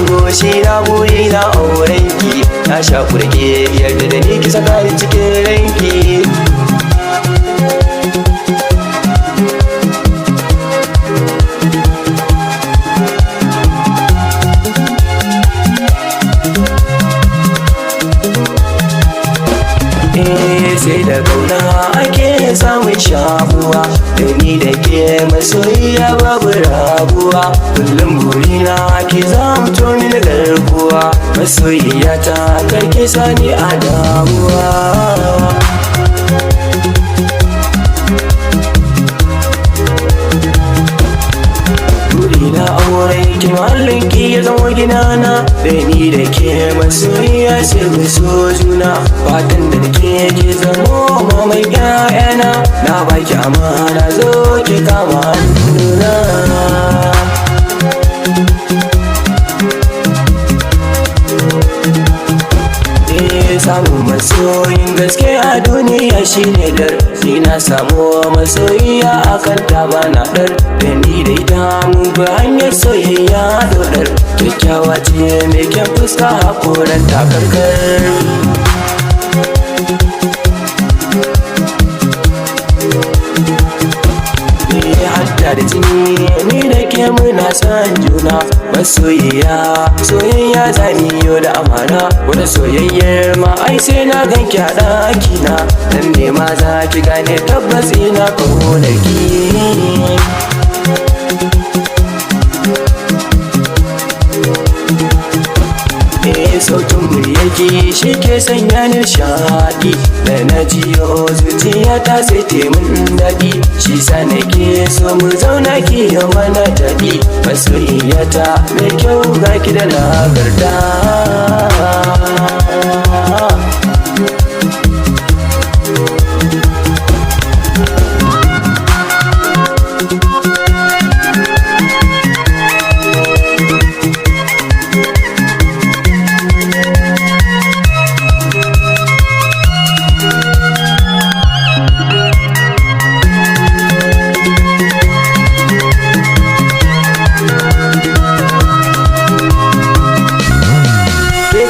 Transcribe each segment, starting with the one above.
Goshi na, buri na aurenki. Na sha kurke, yarda da ni, ki saka ni cikin ranki. Sai da kauna ake samun shakuwa, da ni da ke masoyiya babu rabuwa. Kullum burina ki zamto mini garkuwa, masoyiya ta, karki sani a damuwa. Burina auren ki, mahallin ki ya zama gidana, da ni da ke masoyiya sai mu so juna. Fatan da nake, ki zamo maman ƴaƴana. Na baki amana, zo ki kama hannuna. Samun masoyin gaske a duniya shine dar. Ni na samu masoyiya, akan ta bana dar. Da ni da ita mun bi hanyar soyayya dodar. Kyakkyawa ce mai kyan fuska, hakoran takarkar. Hatta da jini ni da ke muna son juna. Masoyiya, soyayya zaniyo da amana. Wata soyayyar ma ai sai na ganki a ɗakina, nan ne ma za ki gane tabbas ina ƙaunar ki. Sautin muryarki shi ke sanya nishaɗi, da na jiyo zuciya ta sai mun daɗi. Shi sa nake so mu zauna ki yi mana taɗi. Masoyiyata mai kyau, ga ki da nagarta.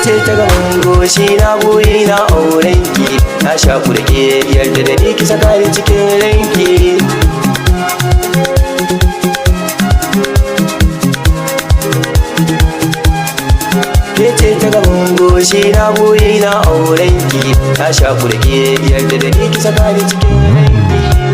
Ce ta gaban goshi na, buri na aurenki. Na sha kurke, yarda da ni, ki saka ni cikin ranki. Ke ce ta gaban goshi na, buri na aurenki. Na sha kurke, yarda da ni, ki saka ni cikin ranki.